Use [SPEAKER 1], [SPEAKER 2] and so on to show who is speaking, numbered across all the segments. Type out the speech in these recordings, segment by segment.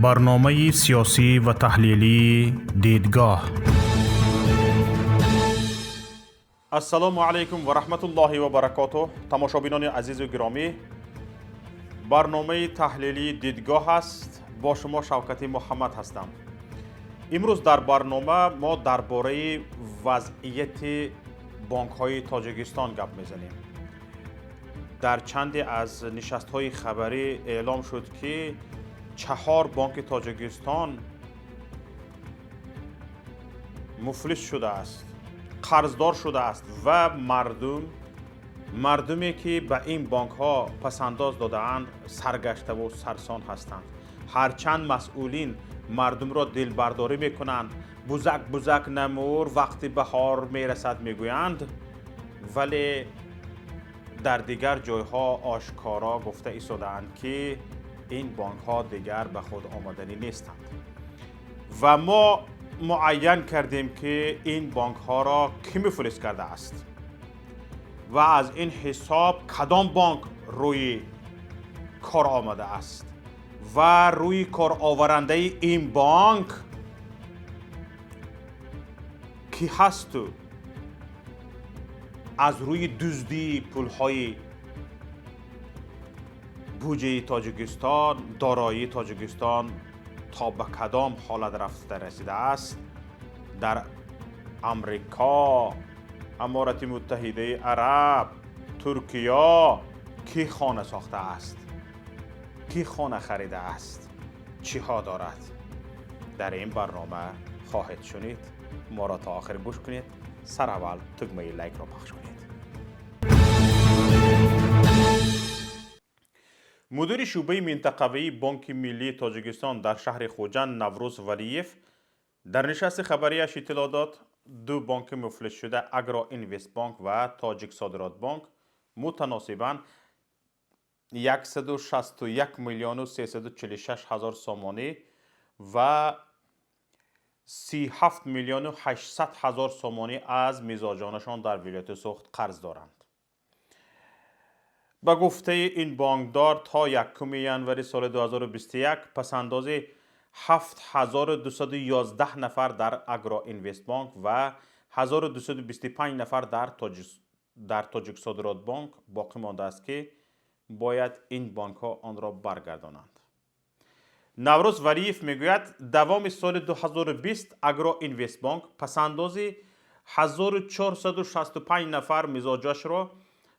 [SPEAKER 1] Барномаи сиёсӣ ва таҳлилии «Дидгоҳ».
[SPEAKER 2] Ассалому алайкум ва раҳматуллоҳи ва баракотуҳ. Тамошобинони азизу гиромӣ, барномаи таҳлилии «Дидгоҳ» аст. Бо шумо Шавкати Муҳаммад ҳастам. Имрӯз дар барнома мо дар бораи вазъияти бонкҳои Тоҷикистон гап мезанем. Дар чанде аз нишастҳои хабарӣ эълом шуд, ки чаҳор бонки Тоҷикистон муфлис шудааст, қарздор шудааст ва мардуме, ки ба ин бонкҳо пасандоз додаанд, саргаштаву сарсон ҳастанд. Ҳарчанд масъулин мардумро дилбардорӣ мекунанд, бузак, бузак намур, вақти баҳор мерасад мегӯянд, вале дар дигар ҷойҳо ошкоро гуфта истодаанд, ки ин бонкҳо дигар ба худ омаданӣ нестанд. Ва мо муайян кардем, ки ин бонкҳоро кӣ муфлис кардааст ва аз ин ҳисоб кадом бонк рӯи кор омадааст ва рӯи кор оварандаи ин бонк кӣ ҳасту аз рӯи дуздии пулҳои буҷаи Тоҷикистон, дороии Тоҷикистон то ба кадом ҳолат рафта расидааст. Дар Амрико, Аморати Муттаҳидаи Араб, Туркия кӣ хона сохтааст, кӣ хона харидааст, чиҳо дорад, дар ин барнома хоҳед шунид. Моро то охир гӯш кунед. Сараввал тугмаи лайкро пахш кунед. Мудири шӯъбаи минтақавии Бонки Миллии Тоҷикистон дар шаҳри Хуҷанд Наврӯз Валиев дар нишасти хабарияш иттилоъ дод: ду бонки муфлисшуда, Агроинвестбонк ва Тоҷиксодиротбонк, мутаносибан 161 миллиону 346 ҳазор сомонӣ ва 37 миллиону 800 ҳазор сомонӣ аз мизоҷонашон дар вилояти Суғд қарз доранд. Ба гуфтаи ин бонкдор, то 1 январи соли 2021 пасандози 7211 нафар дар Агроинвестбонк ва 1225 нафар дар Тоҷиксодиротбонк боқӣ мондааст, ки бояд ин бонкҳо онро баргардонанд. Наврӯз Валиев мегӯяд, давоми соли 2020 Агроинвестбонк пасандози 1465 нафар мизоҷашро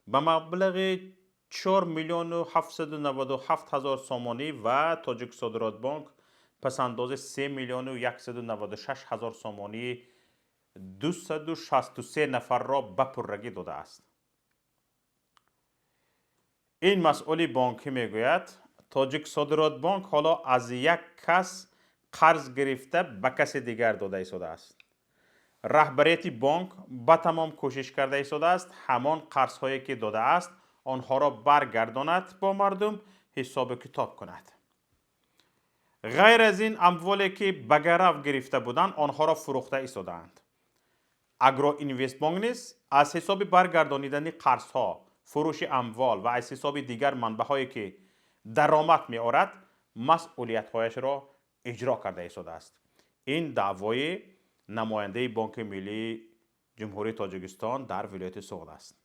[SPEAKER 2] ба маблағи 4 миллиону 797 ҳазор сомонӣ ва Тоҷиксодиротбонк пасандози 3 миллиону 196 ҳазор сомонии 263 нафарро ба пуррагӣ додааст. Ин масъули бонкӣ мегӯяд, Тоҷиксодиротбонк ҳоло аз як кас қарз гирифта, ба каси дигар дода истодааст. Раҳбарияти бонк ба тамом кӯшиш карда истодааст, ҳамон қарзҳое, ки додааст, онҳоро баргардонад, бо мардум ҳисобу китоб кунад. Ғайр аз ин, амволе, ки ба гарав гирифта буданд, онҳоро фурӯхта истодаанд. Агроинвестбонк низ аз ҳисоби баргардонидани қарзҳо, фурӯши амвол ва аз ҳисоби дигар манбаъҳое, ки даромад меорад, масъулиятҳояшро иҷро карда истодааст. Ин даъвои намояндаи Бонки Миллии Ҷумҳурии Тоҷикистон дар вилояти Суғд аст.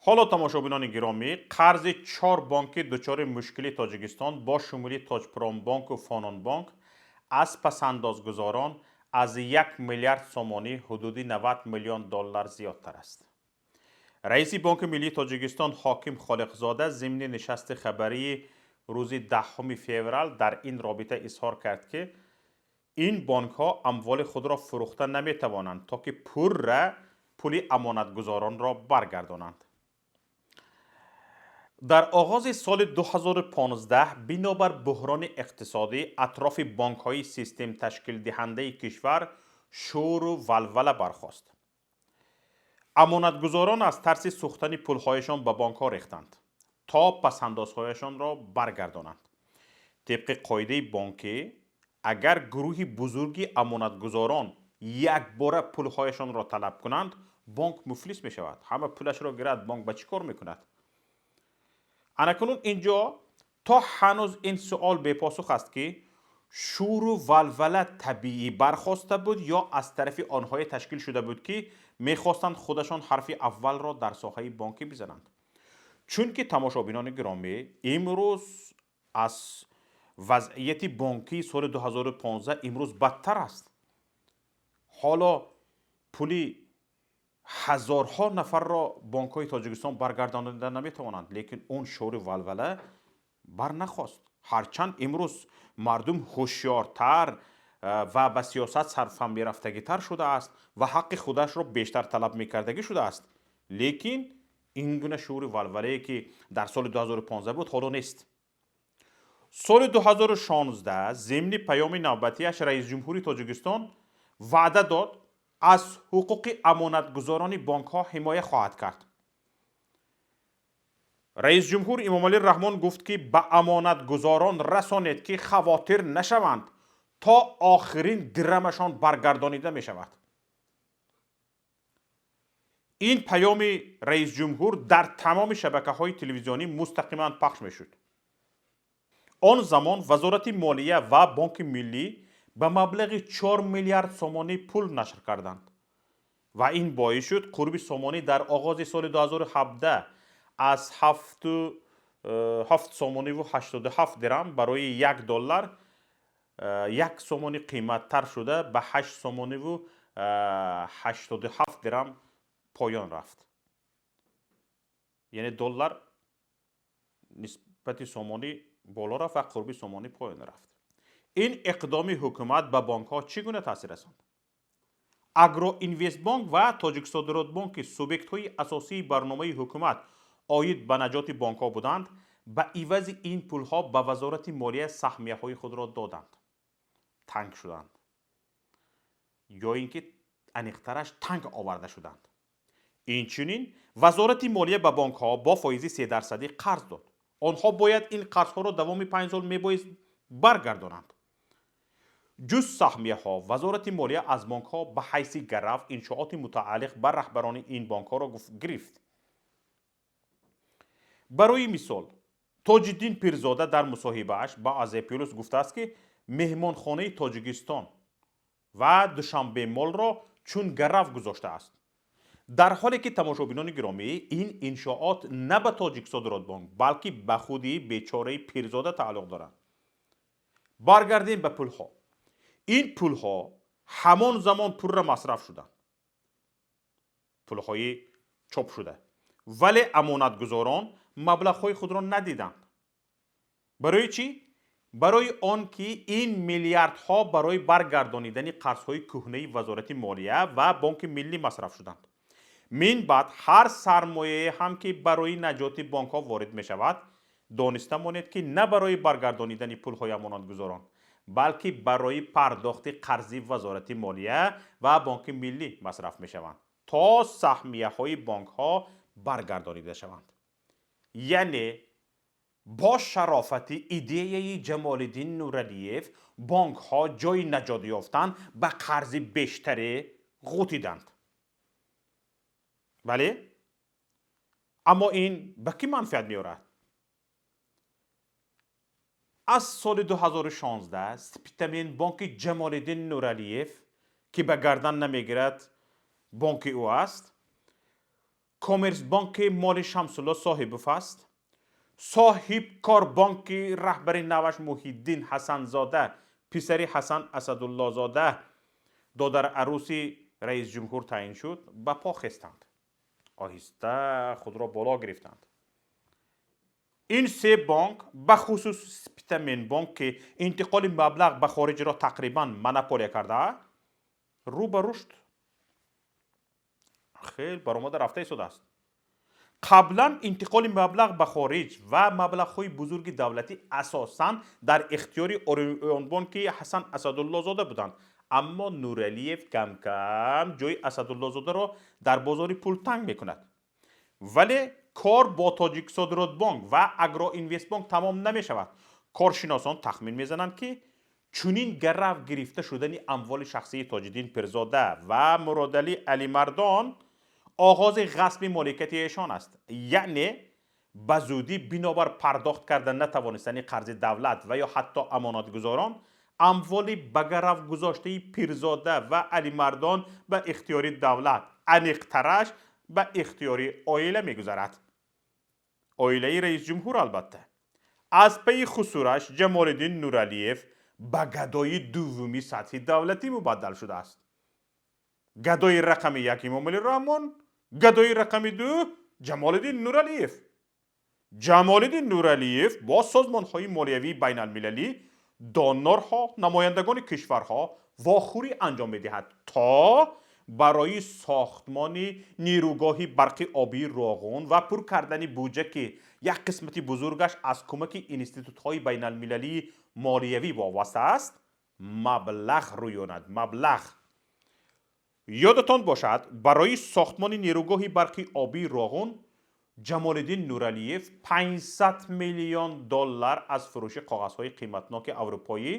[SPEAKER 2] Ҳоло, тамошобинони гиромӣ, қарзи чор бонки дучори мушкили Тоҷикистон бо шумули Тоҷпромбонку Фононбонк аз пасандозгузорон аз 1 миллиард сомонӣ, ҳудуди 90 миллион доллар, зиёдтар аст. Раиси Бонки Миллии Тоҷикистон Ҳоким Холиқзода зимни нишасти хабарии рӯзи 10 феврал дар ин робита изҳор кард, ки ин бонкҳо амволи худро фурӯхта наметавонанд, то ки пурра пули амонатгузоронро баргардонанд. Дар оғози соли 2015 бинобар буҳрони иқтисодӣ атрофи бонкҳои системташкилдиҳандаи кишвар шӯру валвала бархост. Амонатгузорон аз тарси сӯхтани пулҳояшон ба бонкҳо рехтанд, то пасандозҳояшонро баргардонанд. Тибқи қоидаи бонкӣ, агар гурӯҳи бузурги амонатгузорон якбора пулҳояшонро талаб кунанд, бонк муфлис мешавад. Ҳама пулашро гирад, бонк ба чӣ кор мекунад? Анакунун ин ҷо то ҳанӯз ин суол бепосух аст, ки Шӯру валвала табиӣ бархоста буд ё аз тарафи онҳое ташкил шуда буд, ки мехостанд худашон ҳарфи аввалро дар соҳаи бонкӣ бизананд? Чунки, тамошобинони гиромӣ, имрӯз аз вазъияти бонкии соли 2015 имрӯз бадтар аст. Ҳоло пули ҳазорҳо нафарро бонкҳои Тоҷикистон баргардонида наметавонанд, лекин он шӯру валвала барнахост. Ҳарчанд имрӯз мардум ҳушёртар ва ба сиёсат сарфаҳм мерафтагитар шудааст ва ҳаққи худашро бештар талаб мекардагӣ шудааст, лекин ин гуна шӯру валвалае, ки дар соли 2015 буд, ҳоло нест. Соли 2016 зимни паёми навбатиаш раисҷумҳури Тоҷикистон ваъда дод, аз ҳуқуқи амонатгузорони бонкҳо ҳимоя хоҳад кард. Раисҷумҳур Эмомалӣ Раҳмон гуфт, ки ба амонатгузорон расонед, ки хавотир нашаванд, то охирин дирамашон баргардонида мешавад. Ин паёми раисҷумҳур дар тамоми шабакаҳои телевизионӣ мустақиман пахш мешуд. Он замон Вазорати молия ва Бонки Миллӣ ба маблағи 4 миллиард сомонӣ пул нашр карданд ва ин боис шуд, қурби сомонӣ дар оғози соли 2017 аз 7 сомониву 87 дирам барои 1 доллар 1 сомонӣ қиматтар шуда, ба 8 сомониву 87 дирам поён рафт. Яъне доллар нисбати сомонӣ боло рафт ва қурби сомонӣ поён рафт. Ин иқдоми ҳукумат ба бонкҳо чӣ гуна таъсир расонд? Агроинвестбонк ва Тоҷиксодиротбонк, ки субъектҳои асосии барномаи ҳукумат оид ба наҷоти бонкҳо буданд, ба ивази ин пулҳо ба Вазорати молия саҳмияҳои худро доданд. Танг шуданд ё ин ки аниқтараш, танг оварда шуданд. Инчунин Вазорати молия ба бонкҳо бо фоизи 3-дарсадӣ қарз дод. Онҳо бояд ин қарзҳоро давоми 5 сол мебоист баргардонанд. Ҷуз саҳмияҳо, Вазорати молия аз бонкҳо ба ҳайси гарав иншооти мутааллиқ ба раҳбарони ин бонкҳоро гирифт. Барои мисол, Тоҷиддин Пирзода дар мусоҳибааш ба Азия Плюс гуфтааст, ки меҳмонхонаи Тоҷикистон ва Душанбе Молро чун гарав гузоштааст, дар ҳоле ки, тамошобинони гиромӣ, ин иншоот на ба Тоҷиксодиротбонк, балки ба худи бечораи Пирзода тааллуқ доранд. Баргардем ба пулҳо. Ин пулҳо ҳамон замон пурра масраф шуданд, пулҳои чоп шуда, вале амонатгузорон маблағҳои худро надиданд. Барои чӣ? Барои он ки ин миллиардҳо барои баргардонидани қарзҳои кӯҳнаи Вазорати молия ва Бонки Миллӣ масраф шуданд. Мин баъд ҳар сармояе ҳам, ки барои наҷоти бонкҳо ворид мешавад, дониста монед, ки на барои баргардонидани пулҳои амонатгузорон, балки барои пардохти қарзи Вазорати молия ва Бонки Миллӣ масраф мешаванд, то саҳмияҳои бонкҳо баргардонида шаванд. Яъне бо шарофати идеяи Ҷамолиддин Нуралиев бонкҳо ҷои наҷот ёфтан ба қарзи бештаре ғутиданд. Бале, аммо ин ба кӣ манфиат меорад? Аз соли 2016 Спитамен бонки Ҷамолиддин Нуралиев, ки ба гардан намегирад, бонки ӯ аст, Коммерсбонки моли Шамсулло Соҳибов аст, Соҳибкорбонки раҳбари наваш Муҳиддин Ҳасанзода, писари Ҳасан Асадуллозода, додарарӯси раисҷумҳур таъин шуд, ба по хестанд, оҳиста худро боло гирифтанд. Ин се бонк, бахусус Спитаменбонк, ки интиқоли маблағ ба хориҷро тақрибан монополия кардаа, рӯ ба рушд хел баромада рафта истодааст. Қаблан интиқоли маблағ ба хориҷ ва маблағҳои бузурги давлатӣ асосан дар ихтиёри Орионбонки Ҳасан Асадуллозода буданд, аммо Нуралиев камкам ҷои Асадуллозодаро дар бозори пул танг мекунад. Вале кор бо Тоҷиксодиротбонк ва Агроинвестбонк тамом намешавад. Коршиносон тахмин мезананд, ки чунин гарав гирифта шудани амволи шахсии Тоҷиддин Пирзода ва Муродалӣ Алимардон оғози ғасби моликияти эшон аст. Яъне ба зудӣ бинобар пардохт карда натавонистани қарзи давлат ва ё ҳатто амонатгузорон Амволи ба гарав гузоштаи Пирзода ва Алимардон ба ихтиёри давлат, аниқтараш ба ихтиёри оила мегузарад. Оилаи раисҷумҳур, албатта. Аз пайи хусураш Ҷамолиддин Нуралиев ба гадои дуввуми сатҳи давлатӣ мубаддал шудааст. Гадои рақами як Эмомалӣ Раҳмон, гадои рақами ду Ҷамолиддин Нуралиев. Ҷамолиддин Нуралиев бо созмонҳои молиявии байналмилалӣ, донорҳо, намояндагони кишварҳо вохӯрӣ анҷом медиҳад, то барои сохтмони нерӯгоҳи барқи обии Роғун ва пур кардани буҷа, ки як қисмати бузургаш аз кӯмаки институтҳои байналмилалии молиявӣ вобаста аст, маблағ рӯёнад. Маблағ. Ёдатон бошад, барои сохтмони нерӯгоҳи барқи обии Роғун Ҷамолиддин Нуралиев 500 миллион доллар аз фурӯши коғазҳои қиматноки аврупоӣ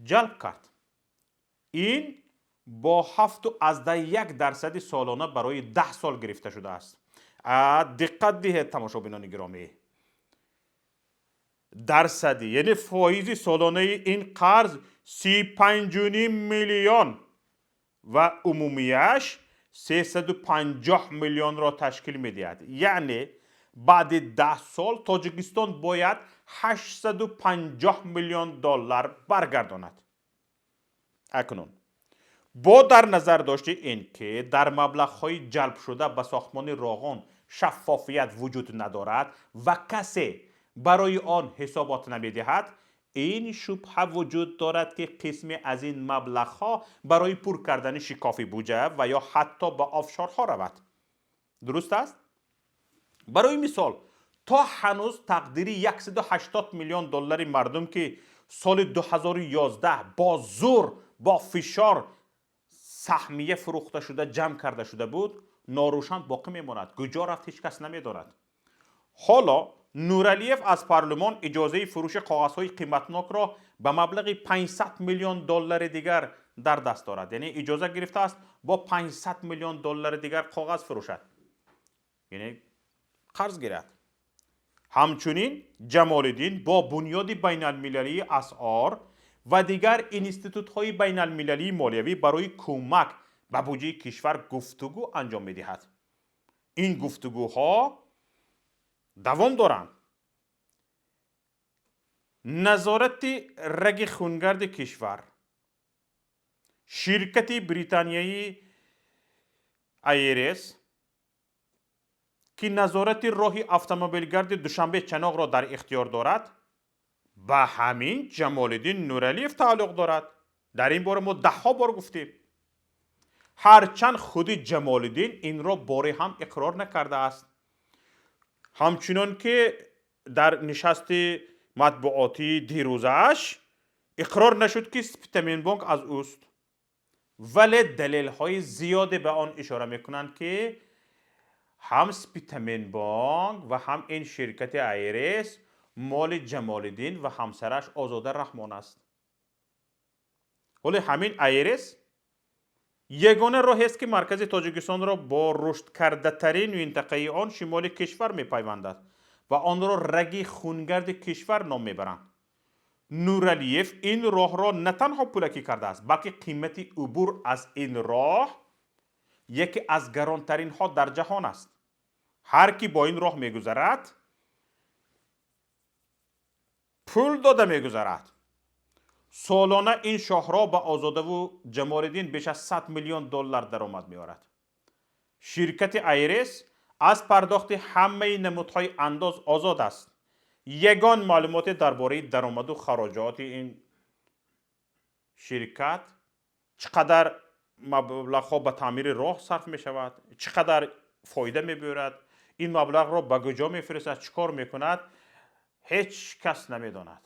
[SPEAKER 2] ҷалб кард. Ин бо 7,1% солона барои 10 сол гирифта шудааст. Диққат диҳед, тамошобинони гиромӣ, дарсади, яъне фоизи солонаи ин қарз 35,5 миллион ва умумияш 350 миллионро ташкил медиҳад. Яъне баъди 10 сол Тоҷикистон бояд 850 миллион доллар баргардонад. Акнун бо дар назар дошти ин ки дар маблағҳои ҷалбшуда ба сохтмони Роғун шаффофият вуҷуд надорад ва касе барои он ҳисобот намедиҳад, ин шубҳа вуҷуд дорад, ки қисме аз ин маблағҳо барои пур кардани шикофи буҷа ва ё ҳатто ба офшорҳо равад. Дуруст аст. Барои мисол, то ҳанӯз тақдири 180 миллион доллари мардум, ки соли 2011 бо зӯр, бо фишор саҳмия фурӯхта шуда, ҷамъ карда шуда буд, норӯшан боқӣ мемонад. Куҷо рафт, ҳеҷ кас намедонад. Ҳоло Нуралиев аз парлумон иҷозаи фурӯши коғазҳои қиматнокро ба маблағи 500 миллион доллари дигар дар даст дорад. Яъне иҷоза гирифтааст, бо 500 миллион доллари дигар коғаз фурӯшад, яъне қарз гирад. Ҳамчунин Ҷамолиддин бо Бунёди байналмилалии асъор ва дигар институтҳои байналмилалии молиявӣ барои кӯмак ба буҷаи кишвар гуфтугӯ анҷом медиҳад. Ин гуфтугӯҳо давом доранд. Назорати раги хунгарди кишвар, ширкати британияи Айрес, ки назорати роҳи автомобилгарди Душанбе Чаноқро дар ихтиёр дорад, ба ҳамин Ҷамолиддин Нуралиев тааллуқ дорад. Дар ин бора мо даҳҳо бор гуфтем, ҳарчанд худи Ҷамолиддин инро боре ҳам иқрор накардааст. Ҳамчунон ки дар нишасти матбуотии дирӯзааш иқрор нашуд, ки Спитаменбонк аз ӯст, вале далелҳои зиёде ба он ишора мекунанд, ки ҳам Спитаменбонк ва ҳам ин ширкати Айрес моли Ҷамолиддин ва ҳамсараш Озода Раҳмон аст. Ҳоле ҳамин Айрес ягона роҳест, ки маркази Тоҷикистонро бо рушдкардатарин минтақаи он, шимоли кишвар, мепайвандад ва онро раги хунгарди кишвар ном мебаранд. Нуралиев ин роҳро на танҳо пулакӣ кардааст, балки қимати убур аз ин роҳ яке аз гаронтаринҳо дар ҷаҳон аст. Ҳар ки бо ин роҳ мегузарад, пул дода мегузарад. Солона ин шоҳроҳ ба Озодаву Ҷамолиддин беш аз 100 миллион доллар даромад меорад. Ширкати Айрес аз пардохти ҳамаи намудҳои андоз озод аст. Ягон маълумоте дар бораи даромаду хароҷоти ин ширкат, чӣ қадар маблағҳо ба таъмири роҳ сарф мешавад, чӣ қадар фоида мебиёрад, ин маблағро ба куҷо мефиристад, чӣ кор мекунад, ҳеҷ кас намедонад.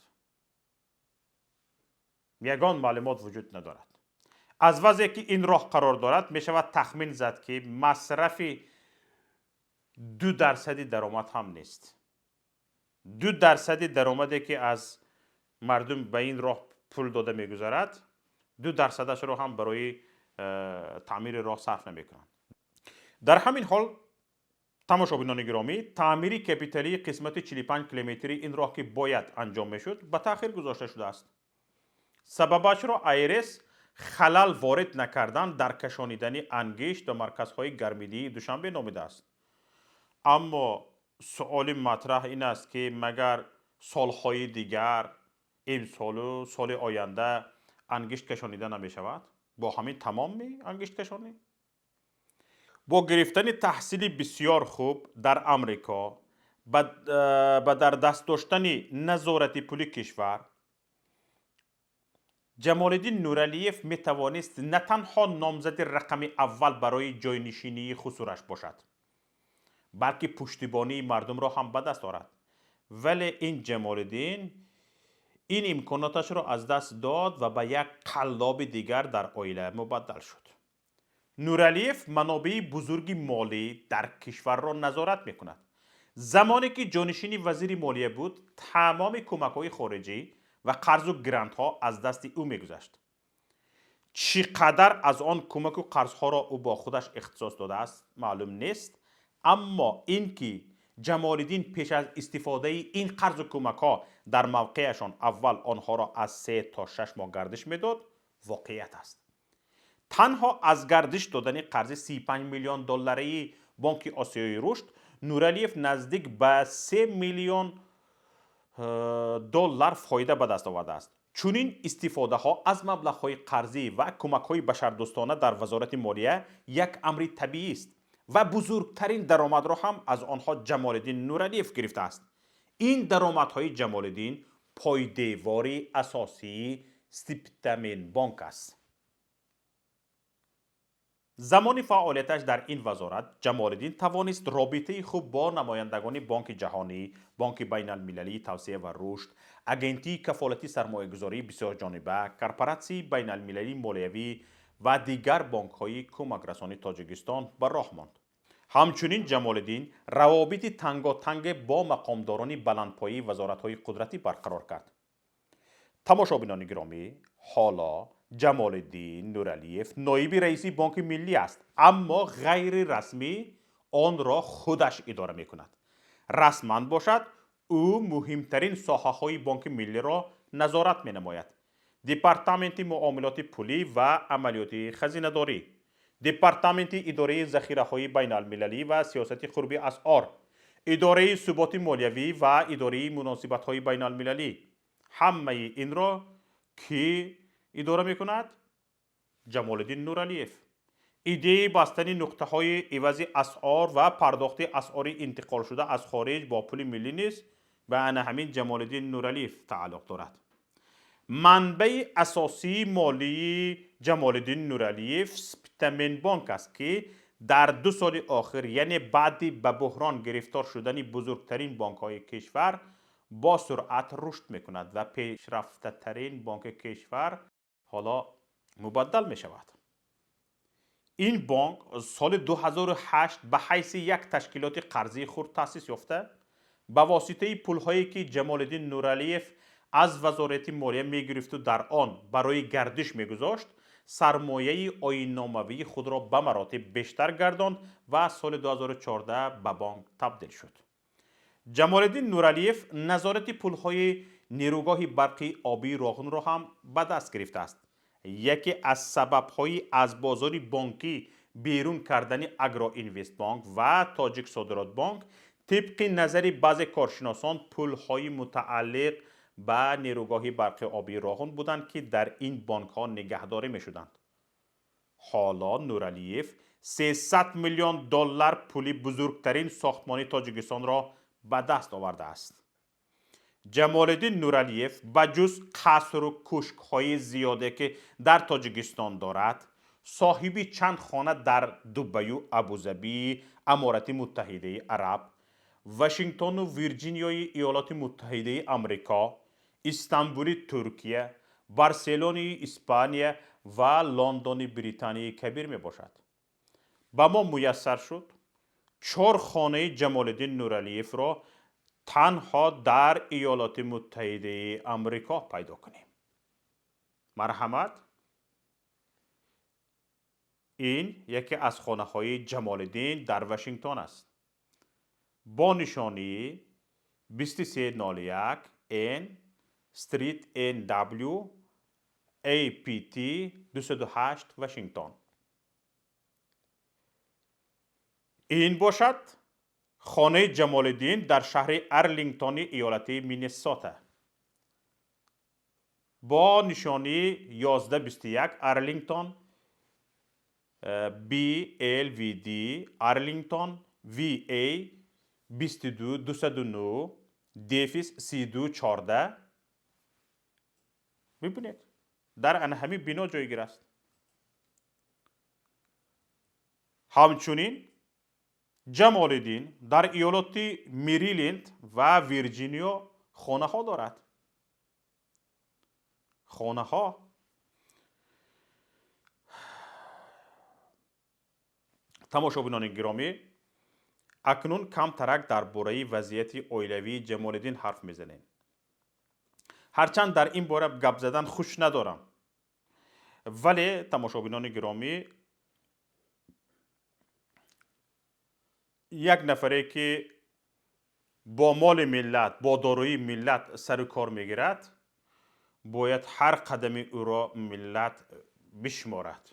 [SPEAKER 2] Ягон маълумот вуҷуд надорад. Аз вазъе ки ин роҳ қарор дорад, мешавад тахмин зад, ки масрафи 2% даромад ҳам нест. 2% даромаде, ки аз мардум ба ин роҳ пул дода мегузарад, 2%-ашро ҳам барои таъмири роҳ сарф намекунанд. Дар ҳамин ҳол, тамошобинони гиромӣ, таъмири капиталии қисмати 45 километрии ин роҳ, ки бояд анҷом мешуд, ба таъхир гузошта шудааст. Сабабашро АйРС халал ворид накардан дар кашонидани ангишт ба марказҳои гармидиҳии Душанбе номидааст. Аммо суоли матраҳ ин аст, ки магар солҳои дигар, имсолу соли оянда ангишт кашонида намешавад? Бо ҳамин тамомми ангишткашонӣ? Бо гирифтани таҳсили бисёр хуб дар Амрико, ба дар даст доштани назорати пули кишвар, Ҷамолиддин Нуралиев метавонист на танҳо номзади рақами аввал барои ҷойнишинии хусураш бошад, балки пуштибонии мардумро ҳам ба даст орад. Вале ин Ҷамолиддин ин имконоташро аз даст дод ва ба як қаллоби дигар дар оила мубаддал шуд. Нуралиев манобеи бузурги молӣ дар кишварро назорат мекунад. Замоне ки ҷонишини вазири молия буд, тамоми кӯмакҳои хориҷӣ ва қарзу грантҳо аз дасти ӯ мегузашт. Чӣ қадар аз он кӯмаку қарзҳоро ӯ бо худаш ихтисос додааст, маълум нест, аммо ин ки Ҷамолиддин пеш аз истифодаи ин қарзу кӯмакҳо дар мавқеашон аввал онҳоро аз 3 то 6 моҳ гардиш медод, воқеият аст. Танҳо аз гардиш додани қарзи 35 миллион долларии Бонки Осиёи Рушд Нуралиев наздик ба 3 миллион доллар фоида ба даст овардааст. Чунин истифодаҳо аз маблағҳои қарзӣ ва кӯмакҳои башардӯстона дар Вазорати молия як амри табиист ва бузургтарин даромадро ҳам аз онҳо Ҷамолиддин Нуралиев гирифтааст. Ин даромадҳои Ҷамолиддин пойдевори асосии Спитаменбонк аст. Замони фаъолияташ дар ин вазорат Ҷамолиддин тавонист робитаи хуб бо намояндагони Бонки Ҷаҳонӣ, Бонки Байналмилалии Тавсеа ва Рушд, Агентии кафолати сармоягузории бисёрҷониба, Корпоратсияи байналмилалии молиявӣ ва дигар бонкҳои кӯмакрасони Тоҷикистон ба роҳ монд. Ҳамчунин Ҷамолиддин равобити танготанге бо мақомдорони баландпояи вазоратҳои қудратӣ барқарор кард. Тамошобинони гиромӣ, ҳоло Ҷамолиддин Нуралиев ноиби раиси Бонки Миллӣ аст, аммо ғайрирасмӣ онро худаш идора мекунад. Расман бошад, ӯ муҳимтарин соҳаҳои Бонки Миллиро назорат менамояд: Департаменти муомилоти пулӣ ва амалиёти хазинадорӣ, Департаменти идораи захираҳои байналмилалӣ ва сиёсати қурби асъор, Идораи суботи молиявӣ ва идораи муносибатҳои байналмилалӣ. Ҳамаи инро кӣ идора мекунад? Ҷамолиддин Нуралиев. Идеяи бастани нуқтаҳои ивази асъор ва пардохти асъори интиқолшуда аз хориҷ бо пули миллӣ низ ба ана ҳамин Ҷамолиддин Нуралиев тааллуқ дорад. Манбаи асосии молии Ҷамолиддин Нуралиев Спитаменбонк аст, ки дар 2 соли охир, яъне баъди ба буҳрон гирифтор шудани бузургтарин бонкҳои кишвар, бо суръат рушд мекунад ва пешрафтатарин бонки кишвар ҳоло мубаддал мешавад. Ин бонк соли 2008 ба ҳайси як ташкилоти қарзии хурд таъсис ёфта, ба воситаи пулҳое, ки Ҷамолиддин Нуралиев аз Вазорати молия мегирифту дар он барои гардиш мегузошт, сармояи оинномавии худро ба маротиб бештар гардонд ва соли 2014 ба бонк табдил шуд. Ҷамолиддин Нуралиев назорати пулҳои нерӯгоҳи барқи обии Роғунро ҳам ба даст гирифтааст. Яке аз сабабҳои аз бозори бонкӣ берун кардани Агроинвестбонк ва Тоҷиксодиротбонк, тибқи назари баъзе коршиносон, пулҳои мутааллиқ ба нерӯгоҳи барқи обии Роғун буданд, ки дар ин бонкҳо нигаҳдорӣ мешуданд. Ҳоло Нуралиев 300 миллион доллар пули бузургтарин сохтмони Тоҷикистонро ба даст овардааст. Ҷамолиддин Нуралиев ба ҷуз қасру кӯшкҳои зиёде, ки дар Тоҷикистон дорад, соҳиби чанд хона дар Дубаю Абузабии Аморати Муттаҳидаи Араб, Вашингтону Вирҷиниёи Иёлоти Муттаҳидаи Амрико, Истанбули Туркия, Барселонаи Испания ва Лондони Британияи Кабир мебошад. Ба мо муяссар шуд чор хонаи Ҷамолиддин Нуралиевро танҳо дар Иёлоти Муттаҳидаи Амрико пайдо кунем. Марҳамат, ин яке аз хонаҳои Ҷамолиддин дар Вашингтон аст бо нишонии 2301 N Street NW. APT 208 Вашингтон. Ин бошад хонаи Ҷамолиддин дар шаҳри Арлингтони иёлати Миннесота бо нишонии 1121 Арлингтон BLVD Арлингтон VA 22209 дефис 3214. Бибинед, дар ана ҳамин бино ҷойгир аст. Ҳамчунин Ҷамолиддин дар иёлоти Мериленд ва Вирҷиниё хонаҳо дорад. Хонаҳо. Тамошобинони гиромӣ, акнун камтарак дар бораи вазъияти оилавии Ҷамолиддин ҳарф мезанем. Ҳарчанд дар ин бора гап задан хуш надорам, вале тамошобинони гиромӣ, як нафаре ки бо моли миллат, бо дороии миллат сару кор мегирад, бояд ҳар қадами ӯро миллат бишморад.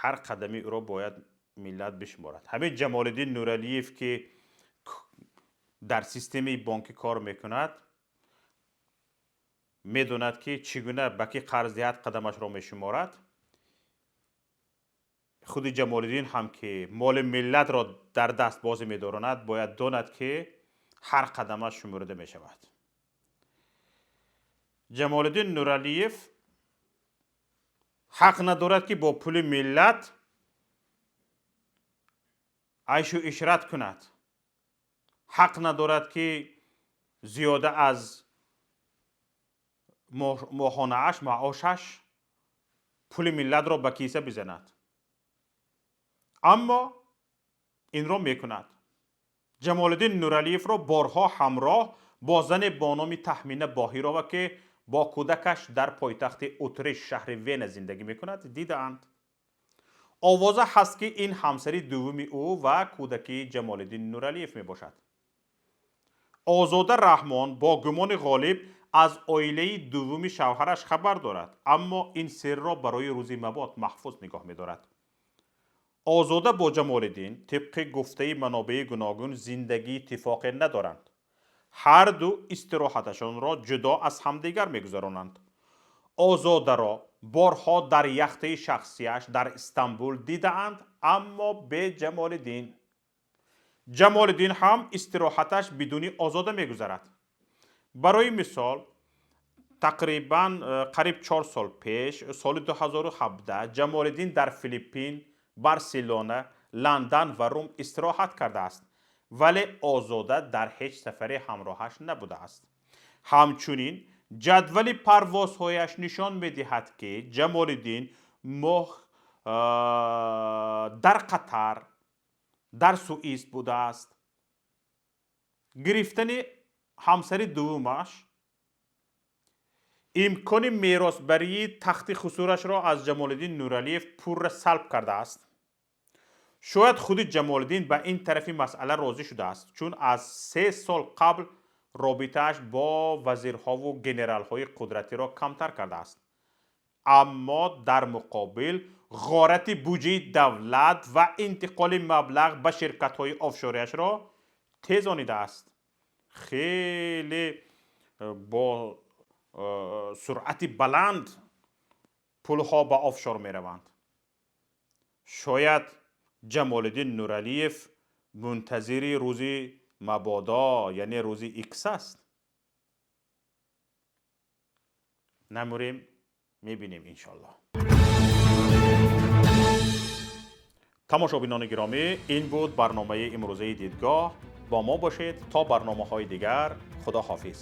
[SPEAKER 2] Ҳар қадами ӯро бояд миллат бишморад. Ҳамин Ҷамолиддин Нуралиев, ки дар системаи бонкӣ кор мекунад, медонад, ки чӣ гуна ба кӣ қарз диҳад, қадамашро мешуморад. Худи Ҷамолиддин ҳам, ки моли миллатро дар даст бозӣ медоронад, бояд донад, ки ҳар қадамаш шумурда мешавад. Ҷамолиддин Нуралиев ҳақ надорад, ки бо пули миллат айшу ишрат кунад. Ҳақ надорад, ки зиёда аз моҳонааш, маошаш пули миллатро ба киса бизанад. Аммо инро мекунад. Ҷамолиддин Нуралиевро борҳо ҳамроҳ бо зане бо номи Таҳмина Боҳирова, ки бо кӯдакаш дар пойтахти Утриш, шаҳри Вена зиндагӣ мекунад, дидаанд. Овоза ҳаст, ки ин ҳамсари дуввуми ӯ ва кӯдаки Ҷамолиддин Нуралиев мебошад. Озода Раҳмон бо гумони ғолиб аз оилаи дуввуми шавҳараш хабар дорад, аммо ин сирро барои рӯзи мабод маҳфуз нигоҳ медорад. Озода бо Ҷамолиддин тибқи гуфтаи манобеи гуногун зиндагии иттифоқе надоранд. Ҳар ду истироҳаташонро ҷудо аз ҳамдигар мегузаронанд. Озодаро борҳо дар яхтаи шахсияш дар Истанбул дидаанд, аммо бе Ҷамолиддин. Ҷамолиддин ҳам истироҳаташ бидуни Озода мегузарад. Барои мисол, тақрибан қариб 4 сол пеш, соли 2017, Ҷамолиддин дар Филиппин, Барселона, Ландан ва Рум истироҳат кардааст, вале Озода дар ҳеҷ сафаре ҳамроҳаш набудааст. Ҳамчунин ҷадвали парвозҳояш нишон медиҳад, ки Ҷамолиддин моҳ дар Қатар, дар Суис будааст. Гирифтани ҳамсари дуввумаш имкони меросбарии тахти хусурашро аз Ҷамолиддин Нуралиев пурра салб кардааст. Шояд худи Ҷамолиддин ба ин тарафи масъала розӣ шудааст, чун аз 3 сол қабл робитааш бо вазирҳову генералҳои қудратиро камтар кардааст, аммо дар муқобил ғорати буҷаи давлат ва интиқоли маблағ ба ширкатҳои офшориашро тезонидааст. Хеле бо суръати баланд пулҳо ба офшор мераванд. Шояд Ҷамолиддин Нуралиев мунтазири рӯзи мабодо, яъне рӯзи икс аст. Намурем, мебинем, иншоаллоҳ. Тамошобинони гиромӣ, ин буд барномаи имрӯзаи Дидгоҳ. Бо мо бошед то барномаҳои дигар. Худо ҳофиз.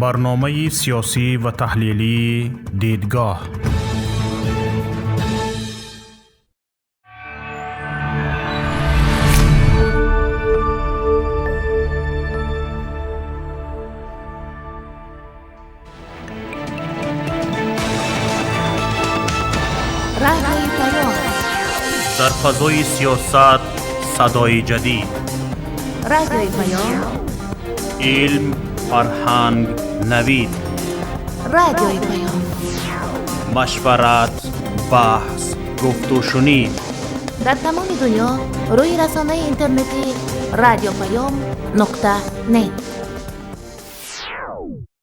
[SPEAKER 1] Барномаи сиёсӣ ва таҳлилии Дидгоҳ.
[SPEAKER 3] Радиои Паём.
[SPEAKER 1] Дар фазои сиёсат садои ҷадид.
[SPEAKER 3] Радиои Паём.
[SPEAKER 1] Илм, фарҳанг, навид.
[SPEAKER 3] Радиои Паём.
[SPEAKER 1] Машварат, баҳс, гуфтушунид.
[SPEAKER 3] Дар тамоми дунё рӯи расонаи интернетӣ радиопаём.нет.